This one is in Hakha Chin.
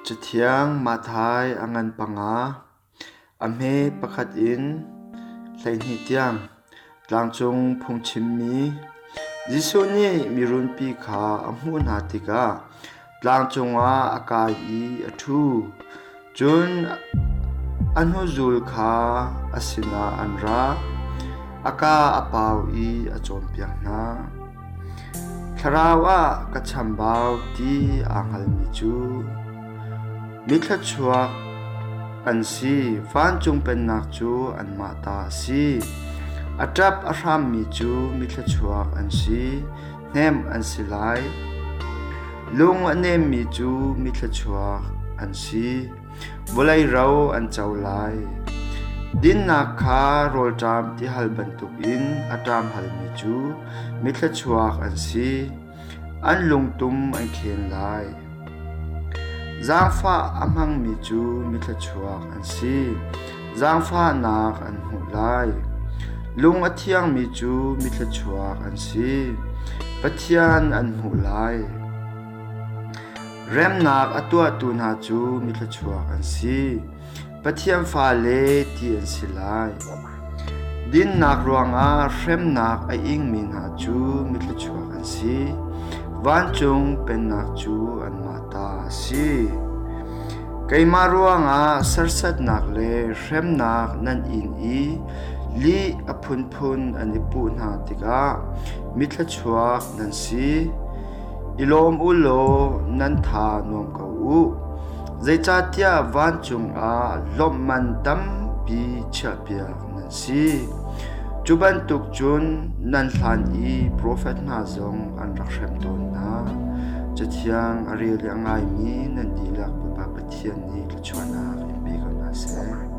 Cathiang Matthai a ngan panga, a hme pakhat in 12 tiang tlangcung phungchimmi Jesuh nih mi runpi kha a hmuh hna tikah tlang cungah a kai i a ṭhu. Cun a hnuzul kha a sinah an ra. A kaa a pau i a cawnpiak hna. Thlarau ah ka chambau ti aa hngalmi cu mithluachuak an si, vancung pennak cu anmah ta a si. A ṭap a hrammi cu mithluachuak an si, hnemh an si lai. Lung a nemmi cu mithluachuak an si. Vawlei ro an co lai. Dinnak kha rawlṭam tihal bantukin a ṭam halmi cu mithluachuak an si. An lungtum an khen lai. Zaangfah a hmangmi cu mithluachuak an si. Zaangfahnak an hmuh lai. Lung a thiangmi cu mithluachuak an si. Pathian an hmuh lai. Remnak a tuahtu hna cu mithluachuak an si. Pathian fale ti an si lai. Dinnak ruangah hremnak a ingmi hna cu mithluachuak an si. Vancung pennak cu anmah ta a si. Keimah ruangah serhsatnak le hremnak nan in i lih a phunphun an i puh hna tikah mithluachuak nan si. I lawm u law nan tha nuam ko u. Zeicahtiah vancung ah lawmhman tampi chiahpiak nan si. Cu bantuk cun nan hlan i profet hna zong an rak hrem tawn hna. Cathiang a rel i a ngaimi nan dihlak Bawipa Pathian nih thluachuahnak in pe ko hna seh.